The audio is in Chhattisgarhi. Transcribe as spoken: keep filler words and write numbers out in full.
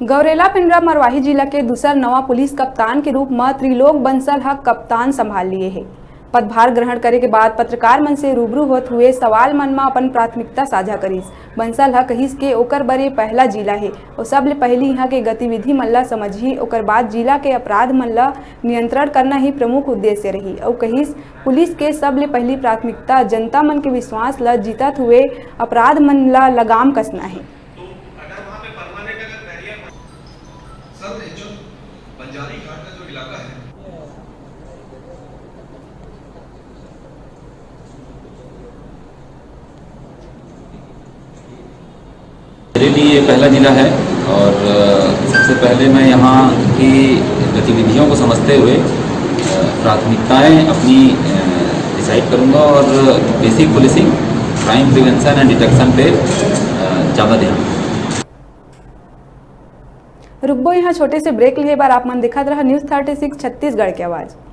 गौरेला पेंड्रा मरवाही जिला के दूसर नवा पुलिस कप्तान के रूप म त्रिलोक बंसल ह कप्तान संभाल लिए हे। पदभार ग्रहण करे के बाद पत्रकार मन से रूबरू होत हुए सवाल मन म अपन प्राथमिकता साझा करिस। बंसल ह कहिस के ओकर बर ये पहला जिला हे अउ सबले पहिली इहां के गतिविधि मन ल समझही, ओकर बाद जिला के अपराध मन ल नियंत्रण करना ही प्रमुख उद्देश्य रही अउ कहिस, पुलिस के सबले पहिली प्राथमिकता जनता मन के विश्वास ल जीतत हुए अपराध मन ल लगाम कसना हे। तो अगर वहाँ पे परमानेंट अगर बैरियर बन-, सर, ये जो बंजारी घाट का जो इलाका है, मेरे लिए ये पहला जिला है और, अ, सबसे पहले मैं यहाँ की गतिविधियों को समझते हुए, अ, प्राथमिकताएं अपनी, अ, डिसाइड करूँगा और basic policing, crime prevention and detection पे, अ, ज़्यादा ध्यान दूंगा। रुकबो यहाँ छोटे से ब्रेक लेहे बर, आप मन देखत रहा न्यूज़ थर्टी सिक्स छत्तीसगढ़ के आवाज़।